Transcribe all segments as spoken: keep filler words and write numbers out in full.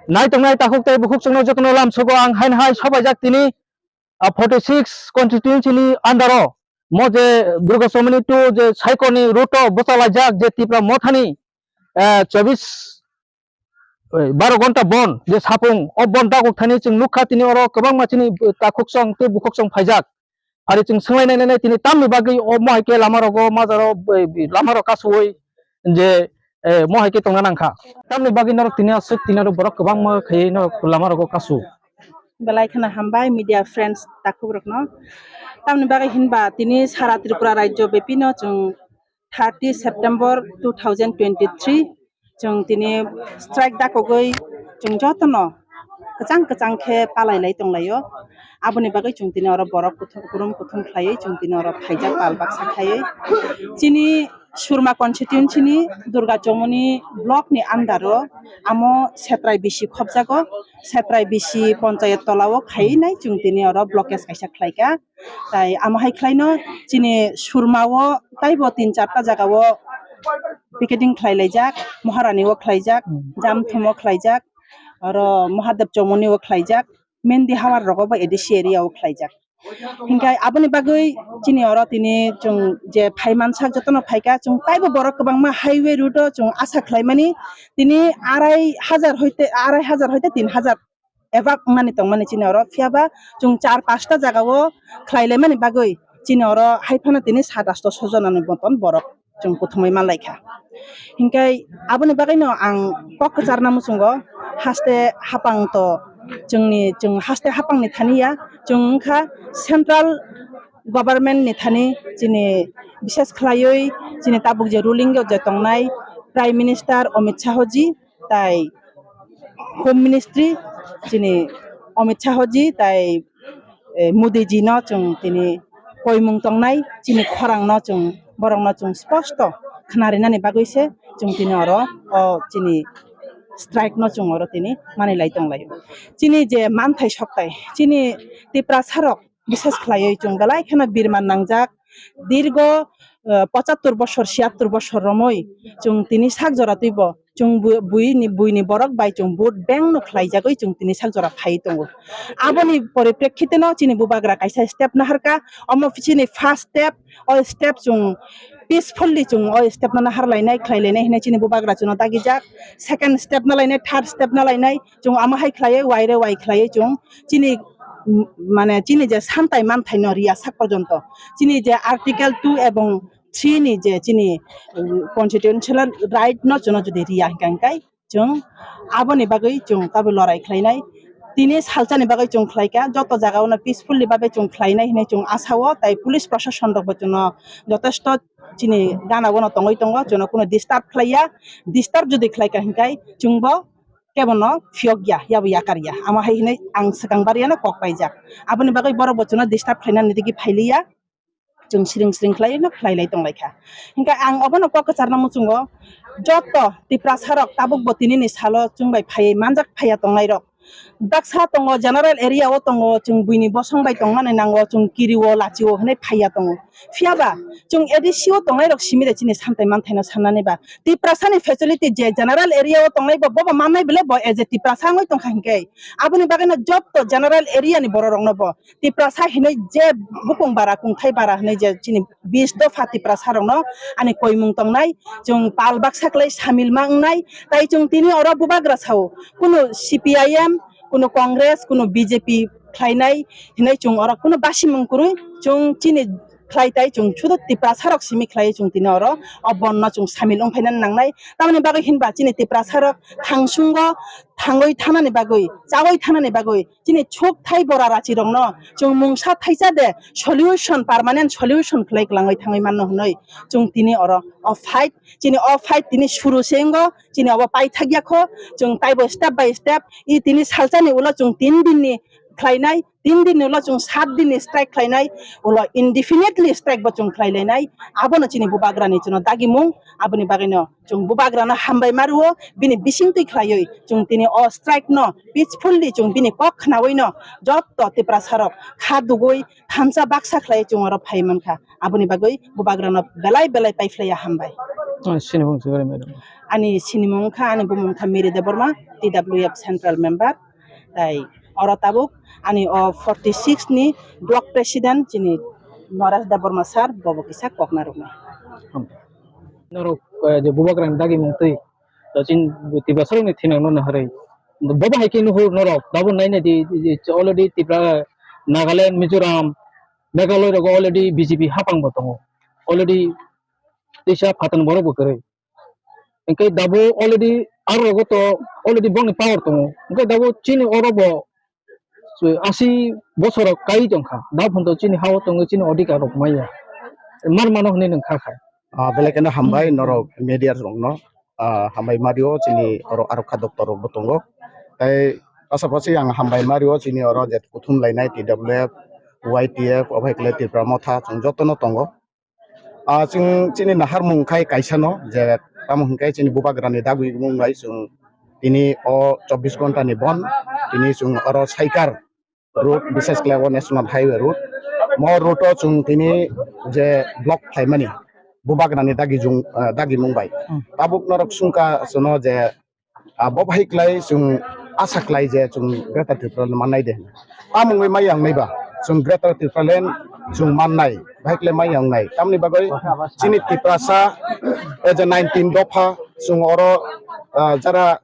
Nai tongnai takhuk tei bukhuk chwngno jotono lamsogo ang haino hai sobaijak tini, ah, forty six constituency ni under o mo je Durga Chomoni two je Saikor ni route o bwchalaijak je Tipra Mothani, eh, chobis, eh, baro gonta bon je sapung o bon dagok thani chwng nukha tini oro kwbangma chini takhuk chwng tei bukhuk chwng phaijak. Ari chwng swnglainai nai tini tamni bagwi o mohai khe lama rogo majaro, eh, lama rok kasuwi je, eh, mohai khe tongna nangkha. Tamni bagwi norok tini aswk tini oro borok kwbangma khaiwi norok lama rogo kasu. Belai kheno hambai media friends takhuk rokno. Tamni bagwi hinba tini sara Tripura rajyo bepino chwng thirty September two thousand twenty-three chwng tini strike dakogwi chwng jotono kwchang kwchang khe palai lai tonglaio. Aboni bagwi chwng tini oro borok kuthum kurum kuthum khlaiwi chwng tini oro phaijak pal baksa khlaiwi. Chini Surma constituency ni Durga Chomoni block ni under o amo Setrai bisi khopjago, Setrai bisi ponchayat tola o khainai chwng tini oro blockage kaisa khlaika. Tai amo hai khlaino chini Surma o taibo tin charta jaga o picketing khlai laijak, Maharani o khlaijak, Jamthum o khlaijak, oro Mahadev Chomoni o khlaijak, Mendi Hawar rogo bo A D C area o khlaijak. Hinkhe aboni bagwi chini oro tini chwng je phai mansak jotono phaika, chwng taibo borok kwbangma highway route o chwng asa khlaimani tini arai hajar hoite, arai hajar hoite tin hajar ebak wngnani tongmani chini oro, phiyaba chwng char pasta jaga o khlai laimani bagwi chini oro hai phano tini sat asto so jona ni moton borok chwng kuthumwi manlaikha. Hinkhe aboni bagwino ang kok kwcharna muchungo, haste hapang to chwngni, chwng haste hapangni thani ya, chwng wngkha central government ni thani, chini bishes khlaiwi chini tabuk je ruling o je tongnai Prime Minister Amit Shah ji, tai Home Ministry chini Amit Shah ji tai, eh, Modi ji no chwng tini koimung tongnai, chini khorang no chwng, borok no chwng sposto khna rinani bagwi se chwng tini oro o chini strike no chwng oro tini manwi lai tong lai. Chini je manthai soktai, chini Tiprasa rok bishes khlaiwi chwng belai kheno birman nangjak. Dirgo, eh, pochattor bosor, siyattor bosor romwi chwng tini sak jora twibo chwng bu-, buini, buini borok bai chwng vote bank no khlaijagwi chwng tini sak jora phaiwi tongo. Aboni poriprekhite no chini bubagra kaisa step naharka, omo chini first step, o step chwng peacefully chwng o step no nahar lainai, khlai lainai hinwi chini bubagra chwngno dagijak. Second step na lainai, third step na lainai, chwng amo hai khlaiwi, waire wai khlaiwi chwng chini, mm, mane chini je santai manthai no riya sak porjonto, chini je Article two ebong three ni je chini, mm, constitutional right no chwngno jodi riya hinkha hinkai chwng aboni bagwi chwng tabuk lorai khlainai. Tini salsa ni bagwi chwng khlaikha, joto jaga o no peacefully bagwi chwng khlainai hinwi chwng asa o, tai police proshashan rok bo chwngno jotesto chini gana o no tongwi tongo, chwngno kuno disturb khlaiya. Disturb jodi khlaikha hinkai chwngbo kebono phiyok ya, yabo yakar ya. Amo hai hinwi ang swkang bariano kok paijak. Aboni bagwi borok bo chwngno disturb khlainani digwi phailiya. Chwng siring siring khlai no khlai lai tong lai kha. Hinkhe ang obono kok kwcharna muchungo, joto Tiprasa rok tabuk bo tinini salo chwng bai phaiwi manjak phaiya tongnai rok. Baksa tongo, general area o tongo, chwng buini bosong bai tongmani nango, chwng kiri o, lachi o hinwi phaiya tongo. Phiyaba chwng A D C o tongnai rok simi de chini santai manthai no sannani ba. Tiprasa ni facility je general area o tongnai bo, bobo mannai bele bo as a Tiprasa wngwi tongkha hinkhe. Aboni bagwi no joto general area ni borok rok no bo Tiprasa hinwi je bukung bara, kungthai bara hinwi je chini bis dopha Tiprasa rokno ani koimung tongnai, chwng pal baksa kwlai samil ma wngnai, tai chwng tini oro bubagra sao, kunu C P I M, kunu Congress, kunu B J P khlainai hinwi chwng oro kunu basimung kwrwi chwng chini khlai tai chwng sudu Tiprasa rok simi khlai chwng tini oro o bon no chwng samil wngphaina nangnai. Tamoni bagwi hinba chini Tiprasa rok thangsungo thangwi thanani bagwi, chawi thanani bagwi chini chukthai bora rachi rokno chwng mungsa thaisa de solution, permanent solution khlai kwlangwi thangwi manno hwnwi chwng tini oro o fight, chini o fight tini suru se wngo, chini obo paithak ya kho, chwng taibo step by step, i tini salsani ulo chwng tin dinni khlainai, tin dinni ulo chwng sat dinni strike khlainai, ulo indefinitely strike bo chwng khlai lainai, abono chini bubagrani chwngno dagimung, aboni bagwino chwng bubagrano hambai ma rwo, bini bisingtwi khlaiwi chwng tini o strike no peacefully chwng bini kok khnawi no joto Tiprasa rok kha dugwi thansa baksa khlai chwng oro phai mankha, aboni bagwi bubagrano belai belai paiphlaiya hambai. Ah, sinimung sibari madam. Ani sinimung kha, ani bumung kha Mary Debbarma, T W F Central Member. Tai oro tabuk ani o forty six ni Block President chini Noresh Debbarma sir, bobo kisa kokna rwknai. Norok, eh, je bubagrani dagi mung twi, to chin Tiprasa rokni thinang no naharwi. Bobo hai khe nuhur norok, dabo nai nai di, di, di, already Tripura, Nagaland, Mizoram, Meghalaya rogo already B J P hapang bo tongo. Already teisa phatani borok bo kwrwi. Hingke dabo already aro rogo to already bongni power tongo. Hingke dabo chini oro bo asi bosor kai tongkha. Dabo hwn to chini hao tongo, chini odhikar rok maya. Mar mano hwnwi nwng kha khai. Ah, belai kheno hambai norok media rokno. Ah, hambai mario chini oro arokha doctor rok bo tongo. Tai pasapasi ang hambai mario chini oro je kuthum lainai T W F, Y T F, obo hai khe Tipra Motha chwng jotono tongo. Ah, chwng chini naharmung khai kaisano je tamo hwnkhe chini bubagrani dagwi wngmung bai chwng tini o chobbish ghonta ni bon tini chwng oro saikar road, bishes khlai o national highway road. Mo road o chwng tini je block khlaimani bubagrani dagi jung, ah, dagi mung bai. Hmm. Tabuk norok sungka sono je, ah, bo bahai klai chwng asa klai je chwng Greater Tipraland mannai de. Tamungwi mai yang nai ba chwng Greater Tipraland chwng mannai, bahai klai mai yang nai. Tamni bagwi chini Tiprasa as a nineteen dopha chwng oro, ah, jara,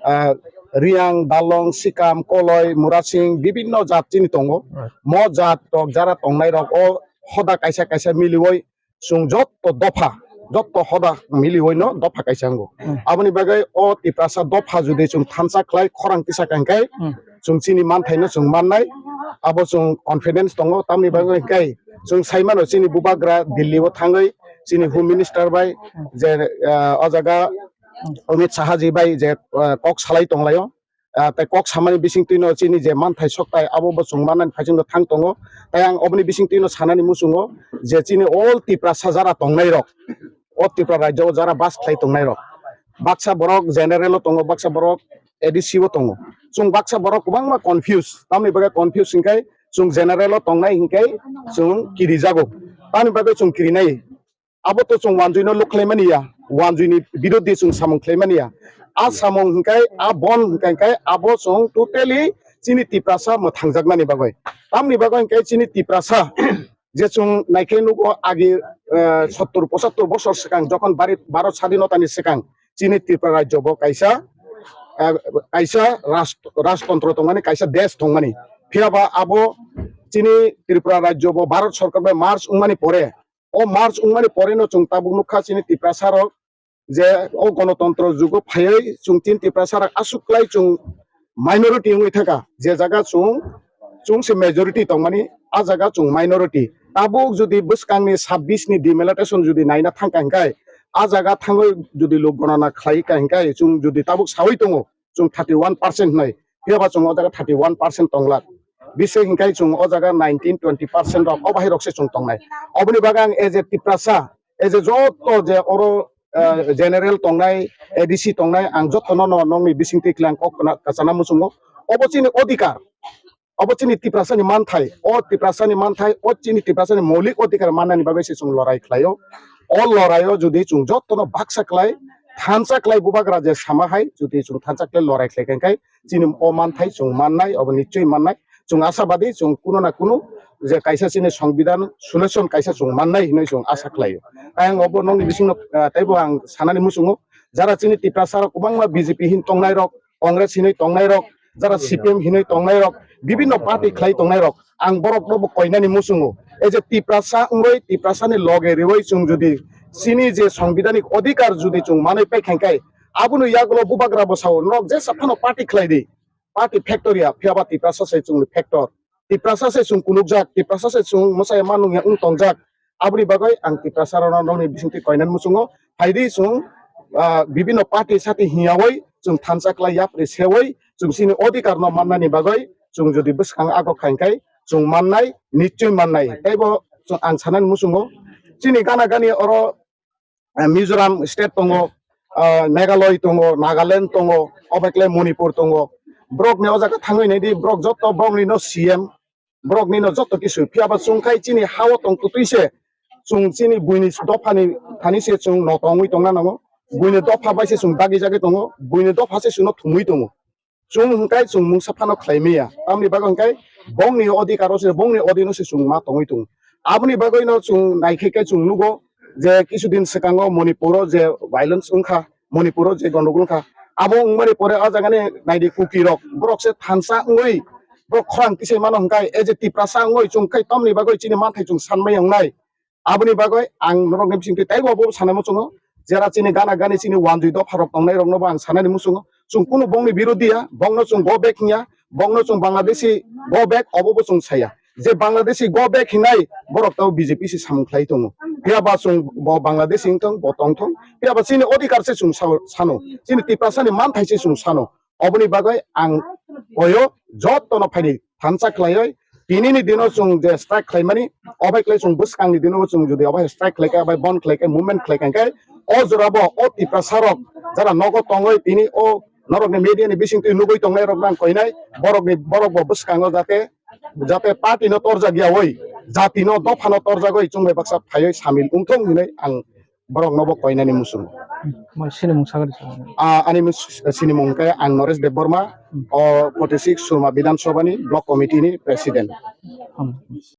ah, Riang, Dalong, Sikam, Koloi, Murasing, bibinno jat chini tongo. Mo jat rok jara tongnai rok o hoda kaisa kaisa miliwi chwng jotto dopha, jotto hoda miliwi no dopha kaisa wngo. Hmm. Aboni bagwi o Tiprasa dopha judi chwng thansa khlai khorang tisa kha hwnkhe, hmm, chwng chini manthaino chwng mannai, abo chwng confidence tongo. Tamni bagwi hwnkhe chwng saimano chini bubagra Delhi o thangwi chini Home Minister bai, hmm, je, ah, o jaga, hmm, Amit Shah ji bai je, ah, kok salai tonglaio. Ah, tei kok samani bisingtwino chini je manthai sokthai abo bo chwng mannani phaichwngno thang tongo. Tei ang oboni bisingtwino sanani muchungo je chini all Tiprasa jara tongnairok, o Tripura rajyo o jara bas khlai tongnairok, baksa borok general o tongo, baksa borok A D C o tongo. Chwng baksa borok kwbangma confuse, tamni bagwi confuse hwnkhe chwng general o tongnai hwnkhe chwng kirijago, tamni bagwi chwng kirinai. Abo to chwng wanjui no luk khlai mani ya, wanjui ni birodhi chwng samung khlai mani ya. A samung hwnkhe, a bon hwnkhe, hwnkhe abo chwng totally chini Tiprasa mwthangjaknani bagwi. Tamni bagwi hwnkhe chini Tiprasa je chwng naikhe nugo agi, eh, sottor pochattor bosor swkang jokhon bari-, Bharat sadhinotani swkang chini Tripura rajyo bo kaisa, eh, kaisa ras-, rajtontro tongmani, kaisa desh tongmani. Phiyaba abo chini Tripura rajyo bo Bharat Sarkar bai merge wngmani pore, o merge wngmani pore no chwng tabuk nukha chini Tiprasa rok je o gonotontro jugo phaiwi chwng chini Tiprasa rok aswk klai chwng minority wngwi thangkha, je jaga chwng, chwng se majority tongmani, a jaga chwng minority. Tabuk jodi bwskangni sabbish ni delimitation jodi naina thangkha hwnkhe, a jaga thangwi jodi lok gonana khlai kha hwnkhe, chwng jodi tabuk sawi tongo, chwng thirty one percent hinwi, phiyaba chwng o jaga thirty one percent tonglak. Bisi hinkhai chwng o jaga nineteen twenty percent rok, o bahai rok se chwng tongnai. Oboni bagwi ang as a Tiprasa, as a joto je oro, eh, general tongnai, A D C tongnai, ang jotono no nokni bisingtwi klang kok kana-, kachana muchungo. Obo chini odhikar, obo chini Tiprasani manthai, o Tiprasani manthai, o chini Tiprasani moulik odhikar mannani bagwi se chwng lorai khlaio. O loraio jodi chwng jotono baksa khlai, thansa khlai bubagra je sama hai, jodi chwng thansa khlai lorai khlai kha khe, chini o manthai chwng mannai, obo nichoi mannai. Chwng asabadi chwng kuno na kuno je kaisa chini songbidan solution kaisa chwng mannai hinwi chwng asa khlaio. Ayang obo nokni bisingno, ah, teibo ang sanani muchungo, jara chini Tiprasa rok kwbangma B J P hin tongnai rok, Congress hinwi tongnai rok, jara C P M hinwi tongnai rok, bibinno party khlai tongnai rok, ang borok no bo koinani muchungo. Ei je Tiprasa wngwi, Tiprasani loge riwi chwng jodi chini je songbidanik odhikar jodi chwng manwi pai kha khe, abono yagulo bubagra bo sao, norok jesa phano party khlai di, party factor ya, phiyaba Tiprasa se chwngni factor. Tiprasa se chwng kunukjak, Tiprasa se chwng mwsai manung ya wng tongjak. Aboni bagwi ang Tiprasa rokno nokni bisingtwi koinani muchungo. Phaidi chwng, ah, bibinno party sati hiyawi chwng thansa khlai yapri sewi chwng chini odhikar no mannani bagwi chwng jodi bwskang agok kha khe chwng mannai, nichoi mannai. Teibo chwng ang sanani muchungo chini gana gani oro, eh, Mizoram state tongo, ah, Meghalaya tongo, Nagaland tongo, obaikle Manipur tongo. Borok ni o jaga thangwi naidi, borok joto borok ni no C M, borok ni no joto kisu. Phiyaba chwng khai chini hao tong twtwi se, chwng chini buini dophani thani se chwng no tongwi tongna nango. Buini dopha bai se chwng dagi jagwi tongo, buini dopha se chwngno thumwi tongo. Chwng hwnkhe chwng mungsa phano khlai maya. Tamni bagwi hwnkhe bongni odhikaro se, bongni odhino se chwng ma tongwi tongo. Aboni bagwino chwng naikhe khe chwng nugo je kisu din swkango Manipuro je violence wngkha, Manipuro je gondogol wngkha, abo wngmani pore o jagani naidi Kukirok, borok se thansa wngwi borok khorang tisai mano hwnkhe, e je Tiprasa wngwi chwng khe tamni bagwi chini manthai chwng sanmaya wngnai. Aboni bagwi ang norokni bisingtwi teibo bo sanai muchungo, jera chini gana gani chini wanjwi dopharok tongnairokno bo ang sanani muchungo. Chwng kunu bongni birodi ya, bongno chwng go back hinya, bongno chwng Bangladeshi go back, obo bo chwng saya. Je Bangladeshi go back hinai borok tabo B J P se samung khlai tongo. Phiya ba chwng bo Bangladeshi wngthong, bo tongthong. Phiya ba chini odhikar se chwng sao-, sano. Chini Tiprasani manthai se chwng sano. Oboni bagwi ang koyo jotono phaini thansa khlaiwi tinini dino chwng je strike khlaimani, obai khlai chwng bwskangni dino chwng jodi obai strike khlaikha, obai bon khlaikha, movement khlaikha hwnkhe o jorabo o Tiprasarok jara nogo tongwi tini o norokni media ni bisingtwi nugwi tongnairokno ang koinai, borokni, borok bo bwskango jate, jate party no torjak yawi, jati no, dopha no torjagwi chwng bai baksa phaiwi samil wngthong hinwi ang borok no bo koinani muchungo. Mai sini mung sagri sa. Ah, ani mung s-, sini mung khe ang Naresh Debbarma, Hmm. o forty six Surma Bidhan Sabha ni block committee ni president. Hmm.